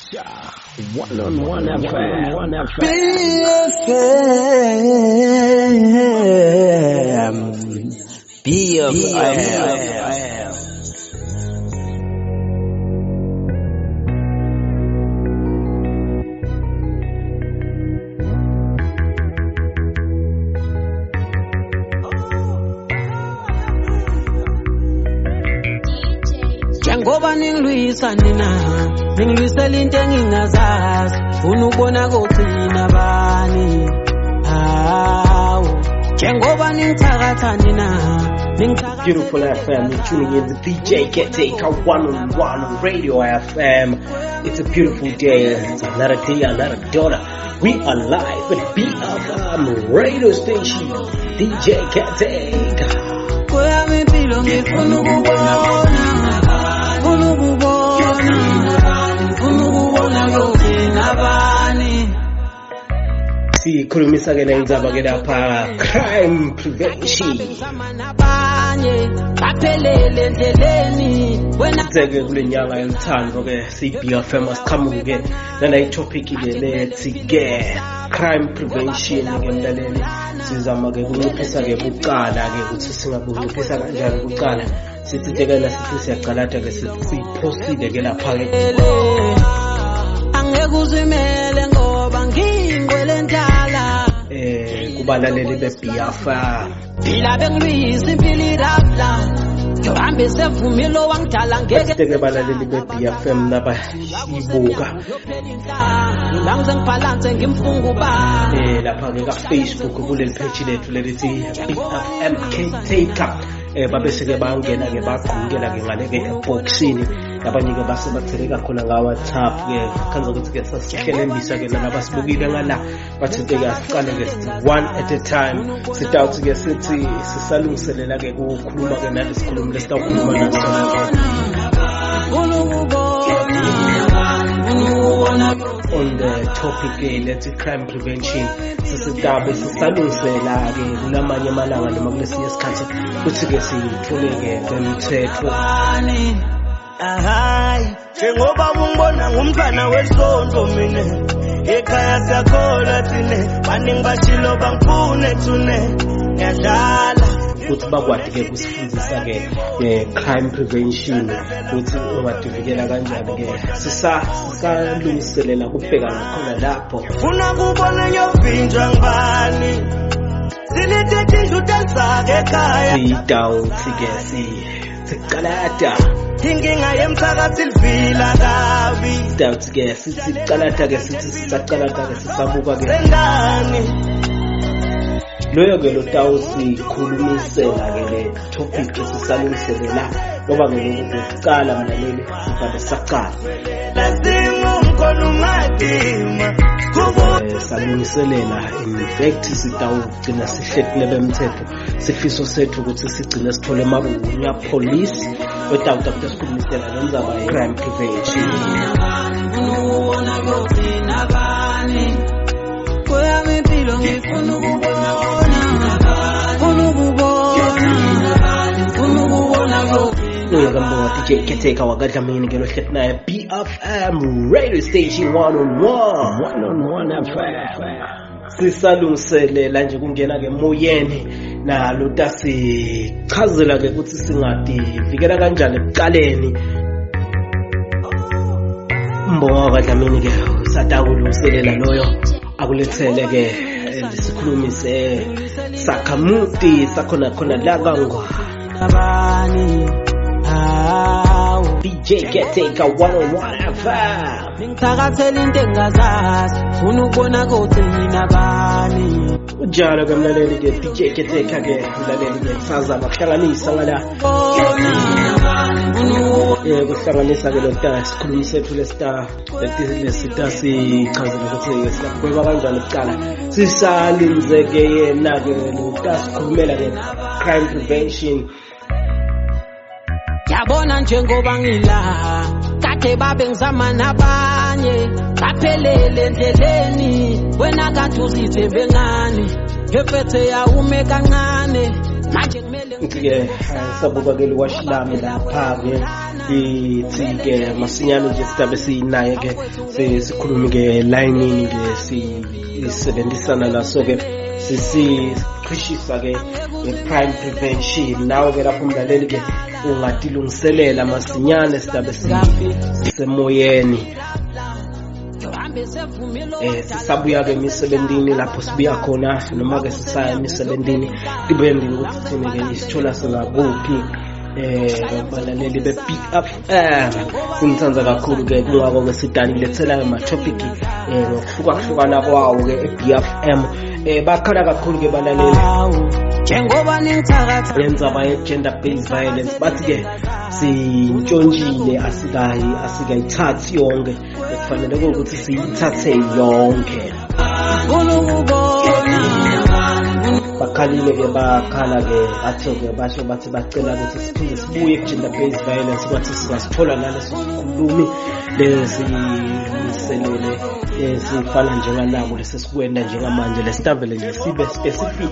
One on one FM. One FM. BFM. BFM. Njengoba ningilwisa nina, ningilwisela into engingazazi, funa ukubona kogcina bani. Hawu, njengoba ningithakatha nina, ningithakathela Beautiful FM, you're tuning in with DJ Caretaker 1 on 1 on Radio FM. It's a beautiful day. It's another day, another dollar. We are live at BFM radio station. DJ Caretaker. Kweyami impilo ngifuna ukubona, funa ukubona, funa ukubona kogcina bani. Sikhulumisa ke nendzaba ke lapha crime prevention. Ngizama nabanye baphelele endleleni wena. Sike kule nyanga yothando ke CBFM asiqhamuke ke nana i-topic ke lethi ke crime prevention ke mlaleli. Sizama ke kunciphisa ke bucala ke ukuthi singabunciphisa kanjani bucala. Sithi ke la sithi siyacalata ke siphosile ke lapha ke. Angeke uzimele ngoba ngingwele ndala. Kubalaleli be-BFM. Phila bengilwisa impilo irabla, ngihambe sevumile wangidala ngeke. Sike balaleli be-BFM nabayibuka. Ngilangize ngibhalanse ngimfunga uba. Lapha ke ka Facebook kuleli page lethu lelithi BFM Caretaker. Babese ke bangena ke bagqumukela ke ngale ke eboxini, abanye ke base batheleka khona nga WhatsApp ke khanza ukuthi ke sasihlelembisa ke nalabasibukile ngala bathi ke asiqale ke sithi one at a time. Sitawuthi ke sithi sisalungiselela ke ukukhuluma ke nalesikhulumi lesitawukhuluma naso. On the topic let's crime prevention, sisitabe sisalungisela ke kulamanye amalanga noma kulesinye isikhathi kuthi ke sithole ke umthetho. Hayi, njengoba ungibona ngumntwana wesonto mina, ekhaya siyakholwa thina, baningi bashilo bangifune thune, ngiyadlala. Ukuthi bakwadi ke kusifundisa ke crime prevention ukuthi ungadivikela kanjani ke. Sisalungiselela kubheka nakhona lapho. Funa kubona ngiyovinjwa ngibani, silithe tindlu talisake ekhaya. Siyidawuthi ke sicalata. Inkinga yemphakathi livila kabi. Sidawuthi ke sicalata ke sithi sisacalata ke sisabuka ke. Sendani. Loyo ke lo tawusikhulumisela ke le topic esisalungiselela ngoba ke lokhu kuqala mlaleli sivabe saqala. Salungiselela in fact sitawugcina sihlephule bemthetho. Sifiso sethu ukuthi sigcine sithole mabunya police without ukusikhulumisela ngendzaba ye crime prevention. DJ Caretaker wakadlamini ke lohleti naye BFM radio station 101 101 FM. Sisalungiselela nje kungena ke emoyeni nalo tasichazela ke ukuthi singadivikela kanjani ekuqaleni. Mbongo wakadlamini ke usatakulungiselela loyo akulethele ke sikhulumise sakhamuti sakhona khona la kangwa. DJ Caretaker 101 FM. Ngithakathela into engingazazi, funa ukubona kogcina bani. Njalo ke mlaleli ke DJ Caretaker ke mlaleli ke sazama kuhlanganisa ngala. Kuhlanganisa ke lo sikhulumi sethu lesita lesita sichazela ukuthi siyagweba kanjani kuqala. Sisalinze ke yena ke lo sikhulumela ke crime prevention. Yabona njengoba ngila kade babe ngizama nabanye baphelele endleleni wena kanti uzithembe ngani ngephethe yawume kancane manje kumele Ngithi-ke sabuka-ke liwashi lami lapha-ke, lithi-ke masinyane nje sidabe sinaye-ke, sikhulume-ke elayinini-ke, sisebenzisana naso-ke, sisiqhishisa-ke nge-crime prevention. Nawe-ke lapho umlaleli-ke ungatilungiselela masinyane, sidabe sisemoyeni. Sisabuya-ke emisebentini lapho sibuya khona, noma-ke sisaya emisebentini, depending ukuthi thina-ke isithola singakuphi. Balaleli be-BFM sinithanda kakhulu-ke, kungako-ke sidanilethela ama-topic ngokuhlukahlukana kwawo-ke e-BFM. Bakhala kakhulu-ke balaleli njengoba ningithakatha ngendzaba ye-gender based violence, bathi-ke sintshontshile, asikayithathi yonke, kufanele ukuthi siyithathe yonke. Bakhalile-ke, bakhala-ke, batho-ke basho bathi bacela ukuthi siphinde sibuye ku-gender based violence, kwathi singasithola naleso sikhulumi lesimiselele esifana njenganako lesesikwenda njengamanje, lesitavele nje sibe specific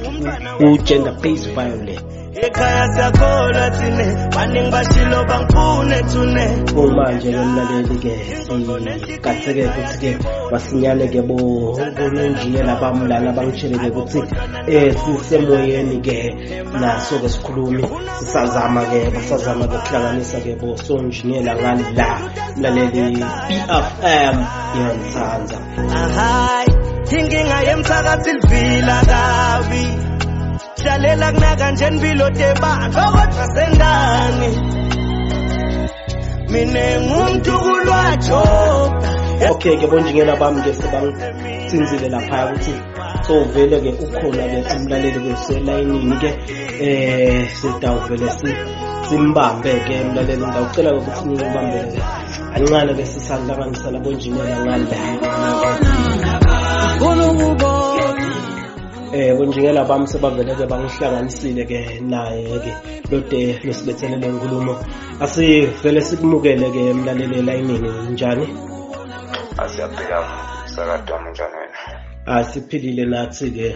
ku-gender based violence. Ekhaya siyakholwa thine, baningi bashilo bangifune thune. Kumanje-ke mlaleli-ke sigatheke ukuthi-ke masinyane-ke bononjiniyela bami lana bangitsheleke ukuthi sisemoyeni-ke naso-ke sikhulumi, sisazama-ke, basazama-ke kuhlanganisa-ke bosonjiniyela ngala. Mlaleli, BFM iyanithanda. Ahayi, inkinga yemphakathi livila kabi, hlalela kunaka nje nibilo tebantu kodwa sendani, mina ngumntu kulwajoka. Okay ke bonjingela bami ke sebangitsinzile lapha ukuthi sowuvele ke ukhona ke umlaleli kweselayinini ke, sitawuvele simbambe ke umlaleli. Ngiyacela ukuthi ningibambele kancane ke sisahlanganisa labonjiniyela ngala. Bonjingela bami sebavele ke bangihlanganisile ke naye ke lode losibethele lenkulumo. Asivele sikumukele ke mlaleli elayinini. Njani? Asiyaphila msakade wami, njani wena? Asiphilile nathi ke.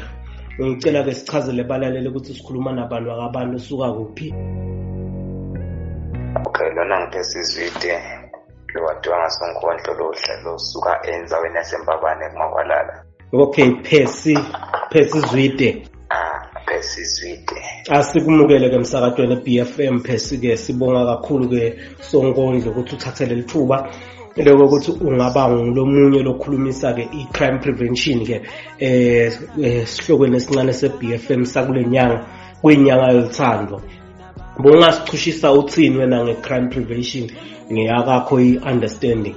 Ngicela ke sichazele balaleli ukuthi sikhuluma nabantu akabantu usuka kuphi. Okay, lona ngiphe Zwide lowadiwa ngasonkondlo losuka endzaweni yaseMbabane kuMakwalala. Okay, Phesi Zwide. Phesi Zwide. Asikumukele ke emsakatweni BFM Phesi ke, sibonga kakhulu ke sonkondlo ukuthi uthathe leli thuba lokho ukuthi ungaba ngulomunye lokhulumisa ke i-crime prevention ke esihlokweni esincane se-BFM sakule nyanga, kuyinyanga yothando. Bongasichushisa uthini wena nge-crime prevention ngeyakakho i-understanding?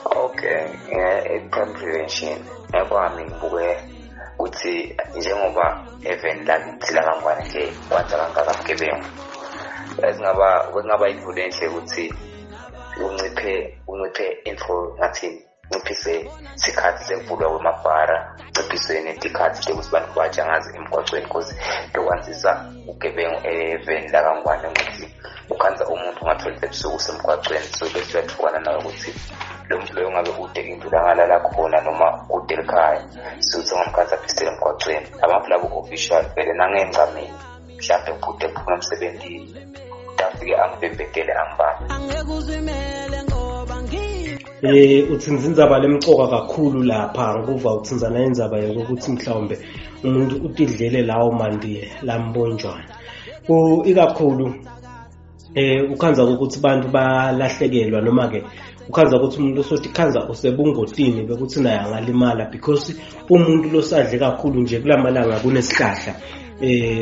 Okay, nge-crime prevention ngekwami ngibuke ukuthi njengoba even lakithi la kaNgwane nje kwanza kangaka bugebengu, bekungaba yintfo lenhle ukuthi unciphe info, ngathini, nciphise sikhathi sekuvulwa kwemabhara, nciphise netikhathi tekuthi bantu bajangaze emgwacweni, because lokwanzisa ubugebengu eveni lakaNgwane ukuthi ukhanza umuntu ungatholi ebusuku usemgwacweni. So bese uyathukana nawe ukuthi lo muntu loyo ngabe ude indlu la ngalala khona noma kude ekhaya, so uthi ungamkhanza phistele emgwacweni. Abantu labo official vele nangengcamini mhlawumbe kude kuphuma emsebentini, utafike angibhebhedele angibambe. Uthinza indzaba lemcoka kakhulu lapha, ngikuva uthinzana indzaba yokuthi mhlawumbe umuntu utidlele lawo mandi lambonjwana. Ikakhulu ukhanza ukuthi bantu balahlekelwa, noma ke ukhanza ukuthi umuntu osothi khanza usebungotini bekuthi naye angalimala, because umuntu losadle kakhulu nje kulamalanga kunesihlahla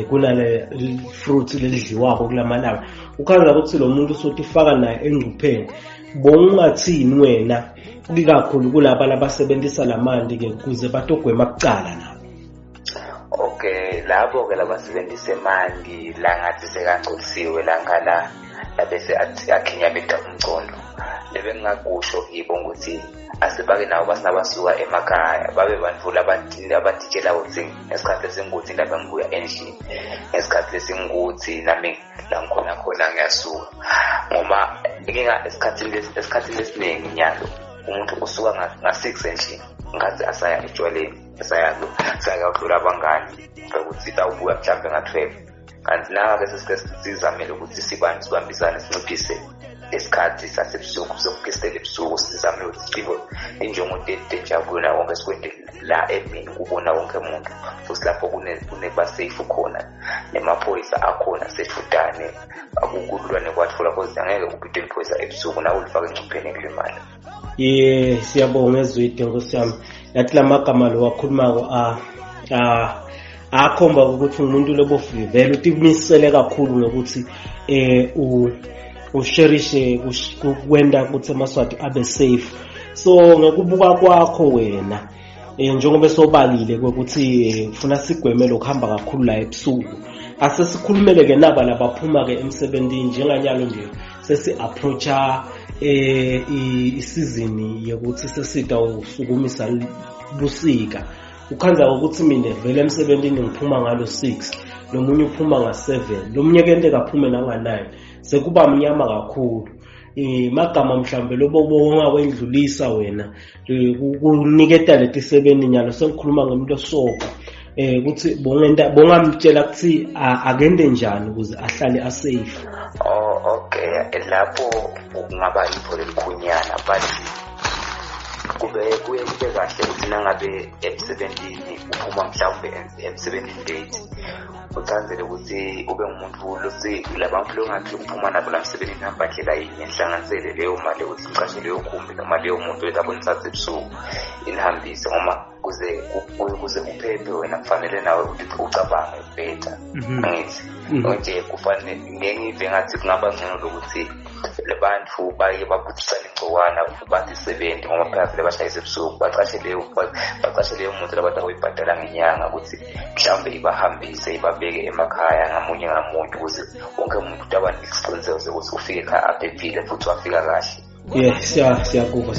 kunale fruit lelidliwako kulamalanga, ukhanza ukuthi lo muntu sothi faka naye engcupheni. Bongathini wena ikakhulu kulaba labasebenzisa lamandi ke kuze batogwema kucala nabo? Okay, labo ke labasebenzisa emanti la ngathi sekangcolisiwe la ngala labese akhinyabeta umcondo, lebengingakusho kibo ukuthi asibake nabo basinabasuka emakhaya babe bantu abatitshela ukuthi ngesikhathi lesingukuthi lapha ngibuya endlini, ngesikhathi lesingukuthi nami la ngikhona khona ngiyasuka. Ngoba inkinga esikhathini lesiningi nyalo umuntu usuka nga-6 endlini ngathi asaya etshwaleni, asaya kudlula abangani ukuthi tawubuya mhlawumbe nga-12. Kanti naka-ke sesike sizamele ukuthi sibantu sibambisane sinciphise lesikhathi sasebusuku sokukhisela ebusuku, sizame ukuthi sibe injongo tenjabulo nawo wonke sikwente la emini kubona wonke umuntu, futhi lapho kuneba safe khona nemaphoyisa akhona sethutane, akukulula nekwathola cause angeke ubide iphoyisa ebusuku nawe ulifake engcupheni ekulimala. Ye, siyabonga ezwide nkosi yami. Yathi lamagama lo wakhulumako akhomba ukuthi umuntu lobofivele utimisele kakhulu ngokuthi usherishe kwenda ukuthi amaSwati abe safe. So ngekubuka kwakho wena njengoba sobalile ukuthi ufuna sigweme lokuhamba kakhulu la ebusuku, asesikhulumele ke naba labaphuma ke emsebenzini njenganyalo nje sesi approacha isizini yokuthi sesida usukumisa busika. Ukhanza ukuthi mina vele emsebenzini ngiphuma ngalo 6, nomunye uphuma nga7, lomunye kente kaphume nanga9, sekuba mnyama kakhulu. Magama mhlambe lobo bongawendlulisa wena kuniketa letisebenzi nyalo sengikhuluma ngemuntu osoka ukuthi bongenda bongamtshela ukuthi akende njani ukuze ahlale asafe. Oh okay, lapho kungaba ipho lelikhunyana, but kube kuye kube kahle ukuthi nangabe emsebenzini uphuma mhlawumbe emsebenzini late, uthandzele ukuthi ube ngumuntu losi labantu longathi uphuma nabo la emsebenzini hamba ndlela yinye, nihlanganisele leyo mali ukuthi nicashe leyo khumbi noma leyo muntu ezabo nithathe ebusuku inihambise, ngoba kuze uphephe wena kufanele nawe ucabange better. Angithi nje kufanele ngeke ngive ngathi kungaba ngcono lokuthi labantu baye babuthisane ingcokwana bathi sebenzi, ngoba phela vele bashayise ebusuku, bacashe leyo muntu labantu abayibhadala ngenyanga ukuthi mhlawumbe ibahambise ibabeke emakhaya ngamunye ngamunye, ukuze wonke umuntu utaba nesiqiniseko sokuthi ufike ekhaya aphephile futhi wafika kahle. Yeah, siyakuva.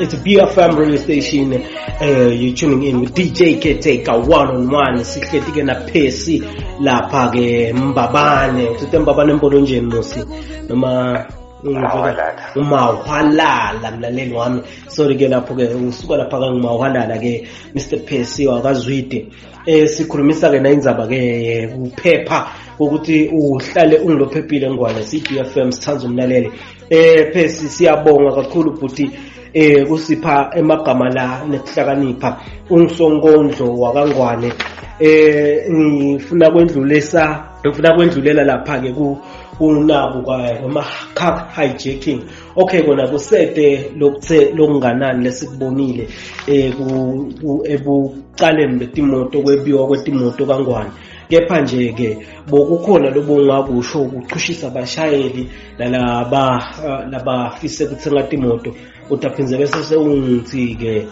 It's BFM radio station. You're tuning in with DJ Caretaker 1-on-1. Sihleti ke na Percy lapha ke Mbabane. Uthi Mbabane empolonjeni Musi noma umahwalala mlaleli wami. Sorry ke lapho ke usuka lapha ke ngumahwalala ke Mr Percy wakazwide. Sikhulumisa ke na indzaba ke kuphepha ukuthi uhlale ungilophephile ngwane. CBFM sithanda umlaleli. Percy siyabonga kakhulu bhuti kusipha emagama la nekuhlakanipha ungisonkondlo wakangwane. Ngifuna kwendlulela lapha ke kunabu kwa car hijacking. Okay, kona kusete lokuthe lokunganani lesikubonile ebucaleni betimoto kwebiwa kwetimoto kangwane, kepha nje ke bokukhona lobongakusho ukuchushisa abashayeli nalaba labafise kuthenga timoto, utaphinze bese sewungithi ke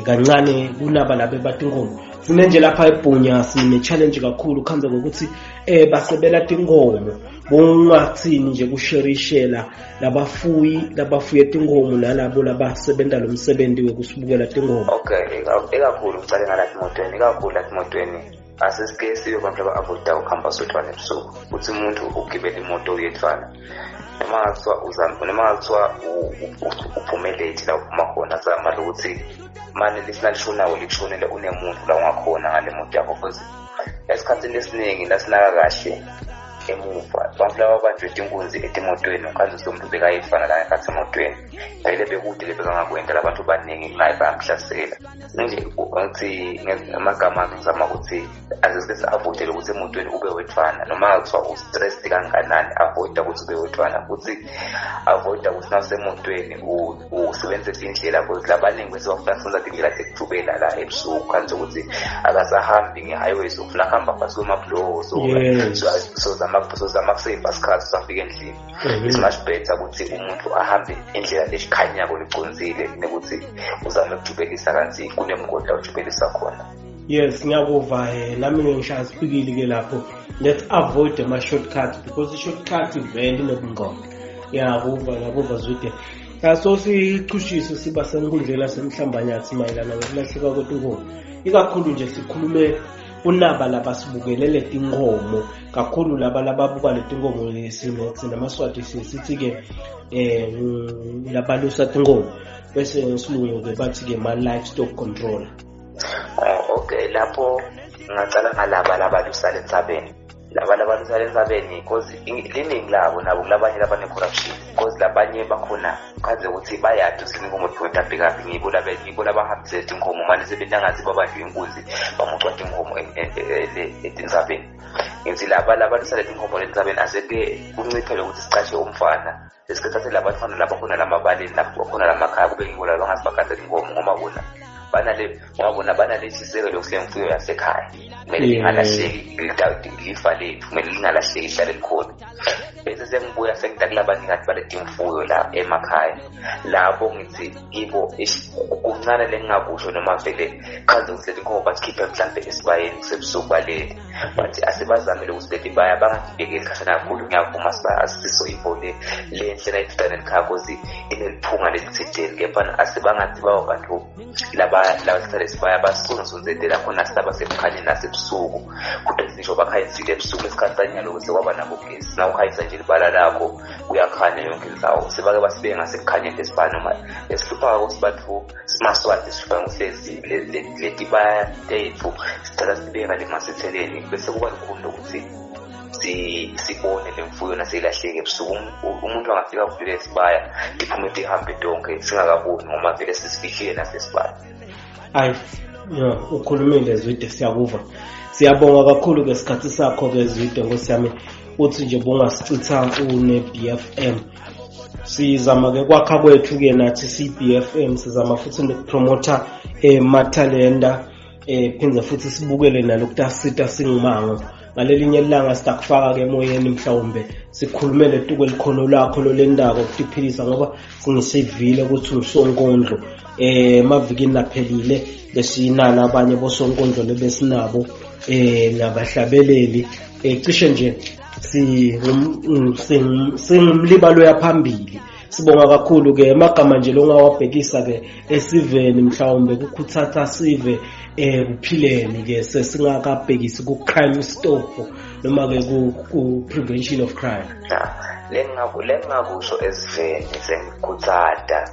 kancane kunaba labe batinkomo. Sine nje lapha eBhunya sine challenge kakhulu khanze ngokuthi basebela tinkomo, bongathini nje kusherishela labafuyi labafuye tinkomo nalabo labasebenza lo msebenzi wekusibukela tinkomo. Okay, ikakhulu ucale ngala emotweni, ikakhulu la emotweni asesike sibe abantu aba-avoida ukuhamba sodwana ebusuku, ukuthi umuntu ugibele imoto uyedwana noma kuthiwa uzama noma kuthiwa uphume late la uphuma khona, zama lokuthi mane lisinalishonayo likushonele unemuntu la ungakhona ngale moto yakho, because esikhathini esiningi nasinaka kahle emuva abantu laba banjwe tinkunzi etimotweni, ukhanze umuntu bekayifana la ngekhathi emotweni vele bekude lebekangakwenda labantu baningi naye bayamhlasela. Nje ngithi amagama ami ngizama ukuthi asesike si-avoidele ukuthi emotweni ube wedwana, noma kuthiwa u-stressed kangakanani, avoida ukuthi ube wedwana, futhi avoida ukuthi nawusemotweni usebenzise indlela, because labaningi bese bafuna kusebenzisa tindlela tekujubela la ebusuku, khanze ukuthi akasahambi nge-highway, so ufuna kuhamba phasi kwemabhuloho, so zama kuseva isikhathi usafika endlini. It's much better ukuthi umuntu ahambe indlela lekhanyako lecondzile nekuthi uzame ukujubelisa kanti kunemgodi la ujubelisa khona. Yes, ngiyakuva nami ngishaya sipikile ke lapho. Let's avoid ama shortcuts because i-shortcut vele inobungozi. Ngiyakuva Zwide. So sichushise siba senkundleni yasemhlambanyathi mayelana nokulahleka kwetinkomo. Ikakhulu nje sikhulume kunaba labasibukelele tinkomo kakhulu, laba lababuka letinkomo sinamaswati sithi ke labalusa tinkomo, bese ngesilungu ke bathi ke ma livestock controller. Okay, lapho ngingacala ngalaba labalusa lentsabeni. Laba labalusa entsabeni cause liningi labo nabo kulabanye labane-corruption, cause labanye bakhona khaze ukuthi bayadi ukuthi inkomo tiphume tabhekaphi, ngibo ngibo labahambise tinkomo manje sebenangathi babanjwe inkunzi bamucwada inkomo etintsabeni. Ngithi laba labalusa letinkomo lentsabeni aseke kunciphe lokuthi sicashe umfana, lesikhathi labafana labakhona lamabaleni labakhona lamakhaya kube ngibo laba bangathi bagada tinkomo, ngoba bona banale ngoba bona banaleshisekelo yokuhlenga imfuyo yasekhaya, kumele lingalahleki lifa lethu, kumele lingalahleki lihlale likhona. Bese sengibuya sengida kulabanikati baletimfuyo la emakhaya, labo ngithi kibo kuncane lengingakusho noma vele khaze ukuthi leti nkomo basikhiphe mhlampe esibayeni kusebusuku balele, but asebazamile ukuthi leti baya bangatibekeli khashana kakhulu. Ngiyavuma sibaya asisiso info le lenhle nayifika nelikhaya cause ineliphunga lelithideni, kepha asebangathi babo bantu laba labahlala esibaya basonzonzetela khona saba sekukhanyeni nasebusuku, kodwa ngisho bakhanyisile ebusuku lesikhathi sanyalo sekwaba nabo gesi, nawukhanyisa nje libala lakho kuyakhanya yonke indzawo, sebake basibeke ngasekukhanyeni lesibaya. Noma lesihlupha sibathu simaswati sihlupha ngokuhlezi letibaya tethu sicela sibeke ngale masitheleni, bese kuba lukhulu lokuthi sibone lemfuyo naseyilahleke ebusuku. Umuntu angafika avulele isibaya tiphume tihambe tonke singakaboni ngoba vele sisifihlile nasesibaya. Ayi ya, ukhulumile Zwide, siyakuva, siyabonga kakhulu ke sikhathi sakho ke Zwide, nkosi yami, uthi nje bungasicitha une BFM. Sizama ke kwakha kwethu ke nathi si-BFM, sizama futhi nokupromotha emathalenda, phindze futhi sibukele nalokutasita singumango. Ngalelinye ilanga sitakufaka ke emoyeni, mhlawumbe sikhulumele tuke likhono lakho lolendako ukutiphilisa, ngoba singisivile ukuthi ungusonkondlo. Emavikini laphelile besinala abanye bosonkondlo lebesinabo nabahlabeleli, cishe nje singumlibalo yaphambili. Sibonga kakhulu ke emagama nje longawabhekisa ke esiveni, mhlawumbe kukhuthatha sive kuphileni ke sesingakabhekisi ku crime stop noma ke ku prevention of crime. Lengingakusho esiveni sengikhuthata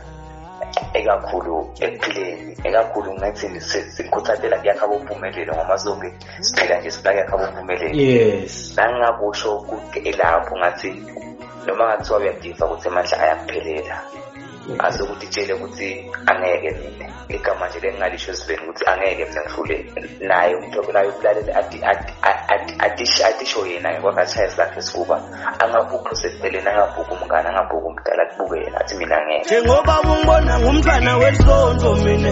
ekakhulu ekuphileni, ekakhulu ngathi sikhuthatela kuyakha bompumelelo, ngoba sonke siphila nje sifuna kuyakha bompumelelo. Yes. Nangingakusho lapho ngathi noma ngathiwa uyadiva ukuthi amandla ayakuphelela, asukuthi tshele ukuthi angeke mina, igama nje lengingalisho esiveni ukuthi angeke mina ngihlule naye umuntu naye umlaleli atisho yena ngekwakatshaya sakhe sifuba, angabhuki osekupheleni, angabhuki umngane, angabhuki umdala, kubuke yena athi mina angeke. Njengoba ungibona ngumntwana wesonto mina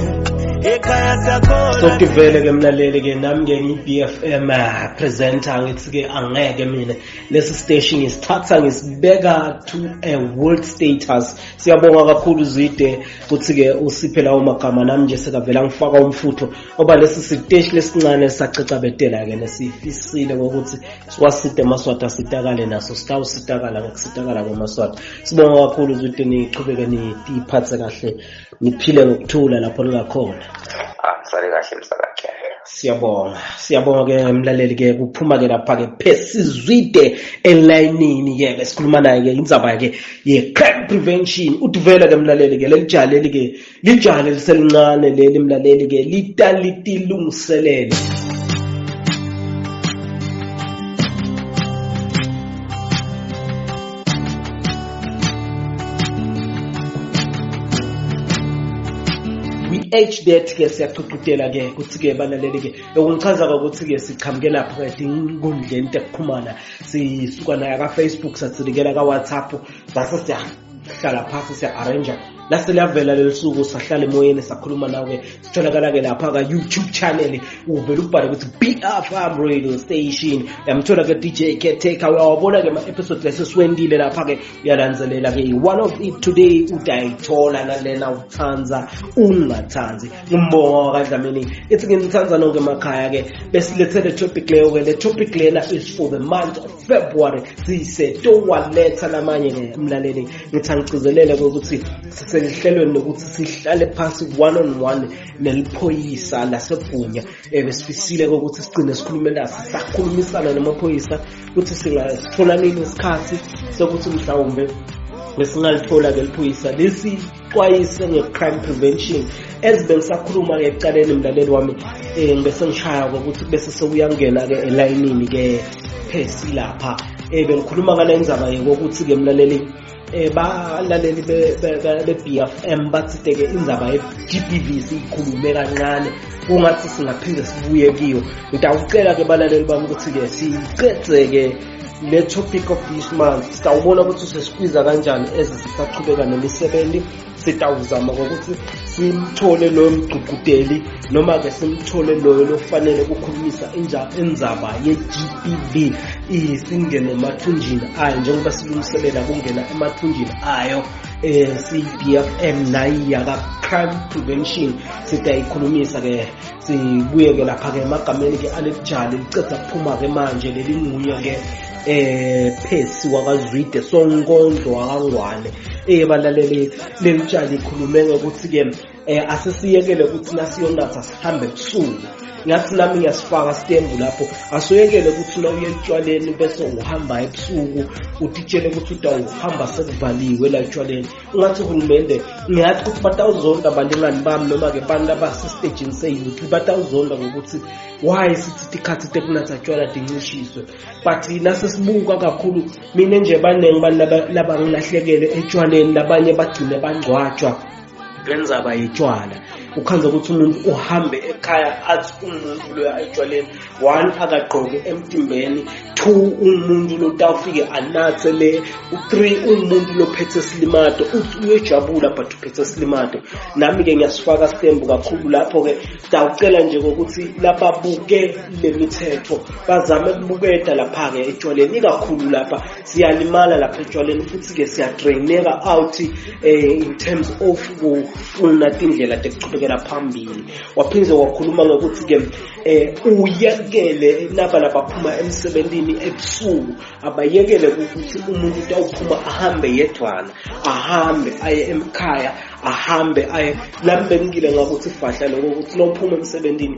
ekhaya siyakhona. Sokuvele ke mlaleli ke nami ke ngi-BFM presenter, ngithi ke angeke mina lesi station ngisithatha ngisibeka to a world status. Siyabonga kakhulu Zwide ukuthi ke usiphe lawo magama, nami nje sekavela ngifaka umfutho ngoba lesi siteshi lesincane sacecabetela ke nesifisile ukuthi siwaside emaswati asitakale naso, sitawusitakala ngokusitakala kwamaswati. Sibonga kakhulu Zwide, niqhubeke niphathe kahle, niphile ngokuthula lapho ningakhona. Ngisale kahle msakakhe. Siyabonga, siyabonga ke mlaleli ke kuphuma ke lapha ke Percy Zwide elayinini ke besikhuluma naye ke indzaba ke ye crime prevention. Utivela ke mlaleli ke lelijale ke lijale liselincane leli mlaleli ke litalitilungiselele. We that ke siyaqhuqhudela ke ukuthi ke balaleli ke lokungichaza ukuthi ke siqhamuke lapha ke tinkundleni tekuxhumana, sisuka naye ka Facebook satsilikela ka WhatsApp, sase siyahlala phasi siya arrange lase liyavela leli suku, sahlala emoyeni sakhuluma nawe. Sitholakala ke lapha ka YouTube channel, uvela ubhale ukuthi BFM Radio Station, yamthola ke DJ Caretaker, uyawabona ke ama episode lesesiwendile lapha ke, uyalandzelela ke one of it today utayithola nalena uthanza ungathanzi. Ngumbongo kaDlamini, ithi nginithanda nonke emakhaya ke besilethele topic leyo ke, le topic lena is for the month of February. Sisetowaletha lamanye ke mlaleli, ngithi angigcizelele ukuthi siselihlelweni lokuthi sihlale phansi one on one neliphoyisa laseBhunya. Besifisile ukuthi sigcine sikhulume naso, sisakhulumisana namaphoyisa ukuthi singasithola nini isikhathi sokuthi mhlawumbe Besingalithola ke liphoyisa lisixwayise nge-crime prevention. As bengisakhuluma ke ekucaleni, mlaleli wami, ngibese ngishaya ukuthi bese sekuyangena ke elayinini ke phesi lapha. Bengikhuluma ngale ndzaba yokuthi ke mlaleli, balaleli be-BFM bathi ke indzaba ye-GBV siyikhulume kancane, kungathi singaphinde sibuye kiyo. Ngitawucela ke balaleli bami ukuthi ke sicedze ke le topic of this month. Sitawubona ukuthi sesikwiza kanjani as sisachubeka nemisebenzi. Sitawuzama ngokuthi simthole loyo mgqugqudeli noma ke simthole loyo lofanele ukukhulumisa indzaba ye-GBV, singene emathunjini ayo njengoba silungiselela kungena emathunjini ayo. CBFM nayi yaka crime prevention sitayikhulumisa ke, sibuye ke lapha ke emagameni ke alelijali liceda kuphuma ke manje lelinguye ke Phesi wakaZwide Sonkondlo wakaNgwane. Balaleli, lelitshali ikhulume ngokuthi ke asesiyekele ukuthi nasiyonatha sihambe ebusuku. Ngathi nami ngiyasifaka sitembu lapho, asuyekele ukuthi na uye etshwaleni bese uhamba ebusuku, utitshele ukuthi utawuhamba sekuvaliwe la etshwaleni. Ungathi uhulumende, ngiyathi ukuthi batawuzonda abalingani bami noma ke bantu abasesitejini se-youth batawuzonda ngokuthi why sithi tikhathi tekunatha tshwala tincishiswe, but nasesibuka kakhulu mina nje baningi abantu labangilahlekele etshwaleni, labanye bagcine bangcwatshwa ngendzaba yetshwala. Ukhanza ukuthi umuntu uhambe ekhaya athi umuntu loya etshwaleni, one, akagqoke emtimbeni, two, umuntu lotawufike anathe le, three, umuntu lophethe silimato, uthi uyejabula but uphethe silimato. Nami-ke ngiyasifaka sitembu kakhulu lapho-ke. Sitawucela nje ngokuthi lababuke le mithetho bazame ukubukeda lapha-ke etshwaleni, ikakhulu lapha siyalimala lapha etshwaleni, futhi-ke siyadraineka out in terms of kufuna tindlela tekuchubekela phambili. Waphinde wakhuluma ngokuthi-ke uyekele naba labaphuma emsebentini ebusuku, abayekele ukuthi umuntu utawuphuma ahambe yedwana, ahambe aye emkhaya, ahambe aye lami. Bengikile ngakuthi fahla lokho ukuthi nawuphuma emsebentini,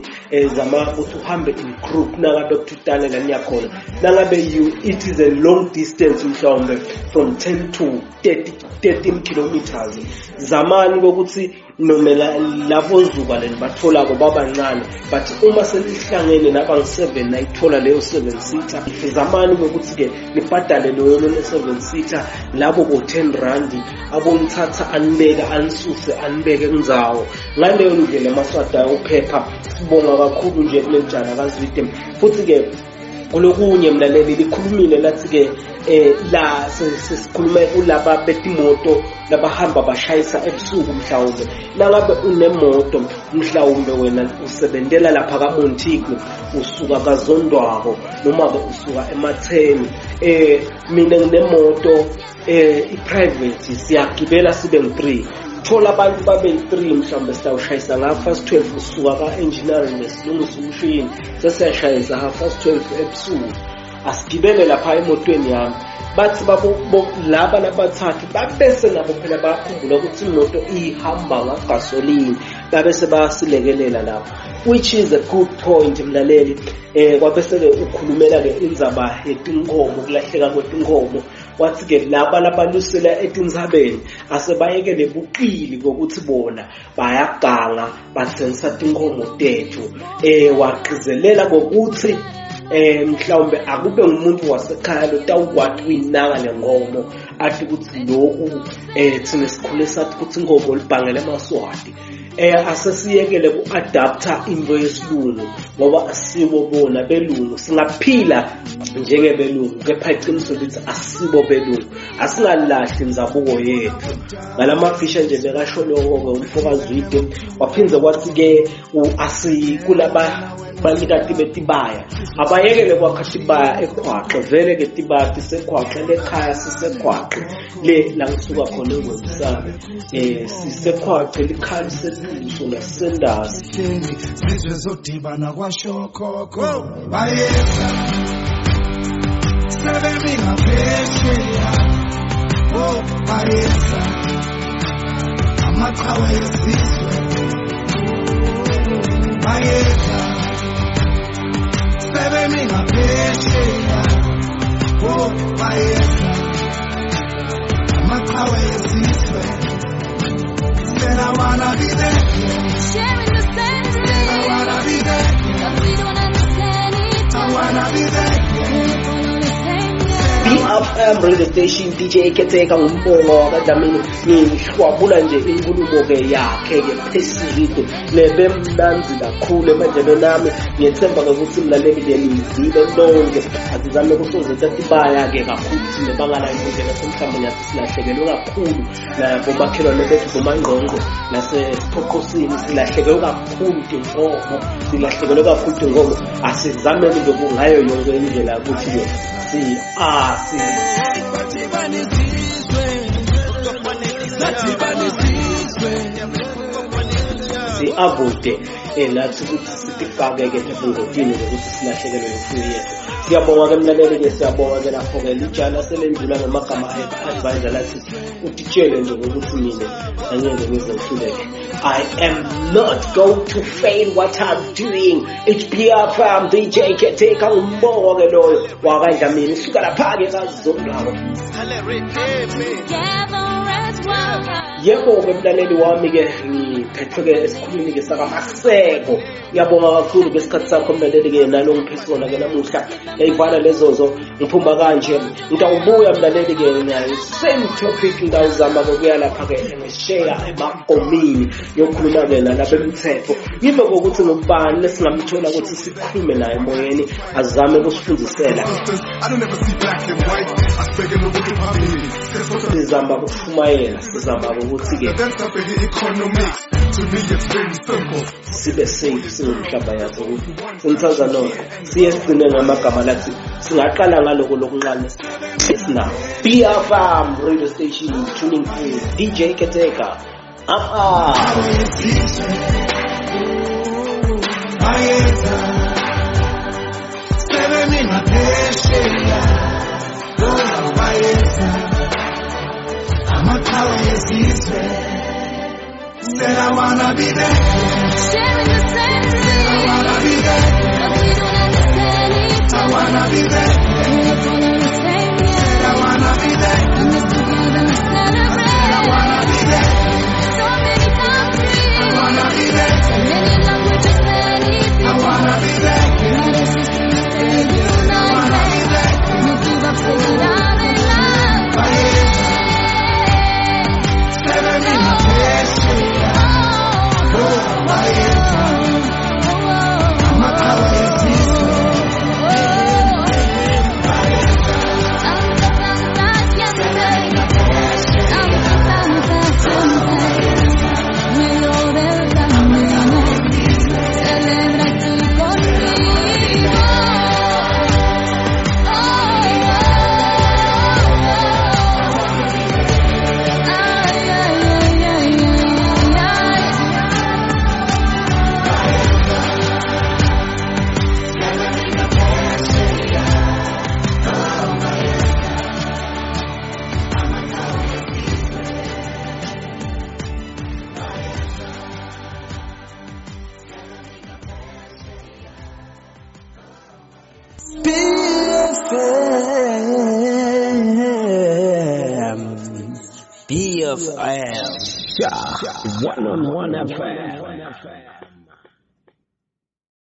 zama ukuthi uhambe in group nangabe kuthutane la niyakhona, nangabe you it is a long distance, mhlawumbe from 10 to 30 13 kilometers. Zamani kokuthi noma labo zuba leni batholako babancane, but uma senihlangene nabangu-7 nayithola leyo 7 seater, zamani kokuthi-ke nibhadale loyo lone 7 seater labo bo-10 randi, abonithatha anibeke, anisuse, anibeke kundzawo. Ngaleyo ndlela amaswati ayophepha. Sibonga kakhulu nje kuleli jala kaZwide. Futhi-ke kulokunye, mlaleli, likhulumile lathi-ke la sesikhulume kulaba betimoto labahamba bashayisa ebusuku. Mhlawumbe nangabe unemoto, mhlawumbe wena usebentela lapha kaMontigu, usuka kaZondwako noma-ke usuka ematheni, mina nginemoto i-private, siyagibela sibe ngu-3, thola abantu babe yi-3, mhlawumbe sitawushayisa nga-12:30 usuka ka-engineering, besilungisa umshini, sesiyashayisa 12:30 ebusuku, asigibele lapha emotweni yami. Bathi laba labathathu babese nabo phela bayakhumbula ukuthi imoto ihamba ngagasolini, babese bayasilekelela lapho, which is a good point, mlaleli. Kwabese-ke ukhulumela-ke indzaba yetinkomo, kulahleka kwetinkomo. Wathi-ke laba labalusela etintsabeni asebayekele buqili kokuthi bona bayaganga bathengisa tinkomo tethu. Wagcizelela kokuthi mhlawumbe akube ngumuntu wasekhaya lotawukwati kuyinaka le nkomo, athi ukuthi lokhu thina sikhule sathi ukuthi inkomo libhangele emaSwati. Asesiyekele ku-adapta into yesilungu ngoba asibo bona belungu. Singaphila njengebelungu, kepha iqiniso lithi asibo belungu, asingalahli indzabuko yethu. Ngalamafisha nje bekasho lokho-ke umfokaZwide. Waphindze kwathi-ke kulaba banikati betibaya, abayekele kwakha tibaya ekhwaxe, vele-ke tibaya tisekhwaxe, lekhaya sisekhwaxe, le la ngisuka khona engwebisane, sisekhwaxe, likhaya lisetuso nasendasi. Sizwe zodibana kwashokhokho, bayeza sebemi ngaphesheya, oh bayeza amaqhawe esizwe, bayeza sebemi ngaphesheya, oh bayeza amaqhawe. I wanna be there. Sharing the same I dream, wanna be there. but we don't understand each I other. wanna be there. We follow the same yeah. BFM radio station DJ Khetheka ngumbongo wakadlamini ngishwabula nje inkulumo-ke yakhe-ke phesizide lebemnandzi kakhulu emadlebeni ami. Ngiyethemba-ke ukuthi mlaleli-ke niyizwile lonke. Asizame kusoze tatibaya-ke kakhulu thina bangala indlela semhlawumbe nyathi silahlekelwe kakhulu nabomakhelwane bethu bomangqongqo nasesiphoqosini, silahlekelwe kakhulu tinkomo, silahlekelwe kakhulu tinkomo. Asizameni-ke ngayo yonke indlela ukuthi-ke si si si-avoide nathi ukuthi sitifake-ke ebungotini ngokuthi silahlekelwe imfuyo yethu. Siyabonga-ke mlaleli-ke, siyabonga-ke lapho-ke lijala selendlula ngamagama advisor lathi utitshele nje ngokuthi mina angeke ngize ngihluleke. I am not going to fail what I'm doing. It's BFM DJ Khetheka ngumbongo-ke loyo wakadlamini suka lapha-ke kazondawo. Together as one. Yebo-ke mlaleli wami-ke ngiphethwe-ke esikhulwini-ke sakaMaseko. Ngiyabonga kakhulu ngesikhathi sakho mlaleli-ke nalo ngiphe sona-ke namuhla. Yayivala lezozo ngiphuma kanje. Ngitawubuya mlaleli-ke nayo same topic, ngitawuzama-ke kuya lapha-ke ngesheya emagomini ngiyokhuluma-ke nalabemthetho. Ngive ngokuthi ngubani lesingamthola ukuthi sikhulume naye emoyeni azame ukusifundisela. I don't ever see black and white. Asibheke nokuthi phambili. Sizama ukushumayela, sizama ukuthi-ke That's a big economics. To me it's very simple. sibe safe singumhlaba yakho ukuthi singithaza nokho siye sigcine ngamagama lathi singaqala ngaloko lokuncane esinawo. BFM radio station tuning in DJ Khetheka. I'm out. Bayeza sebemi ngaphesheya, oh bayeza amaqhawe esizwe. Said I wanna be there, Sharing the same I dream, wanna be there, but we don't understand each I other. wanna be there, We follow the same yeah. I wanna be there, And this together we I celebrate. wanna be there, So many countries, I wanna be there, so many languages, many I people. wanna be there, Brothers, sisters, stay I wanna be united. there. No give up, seguir adelante. Bayeza sebemi ngaphesheya, oh bayeza amaqhawe esizwe. Tanta, tanta gente, tanta, tanta gente, medio del camino, celebra aquí conmigo. Oh, oh, oh. Ay, ay, ay, ay, ay, ay. BFM. BFM. 101 FM.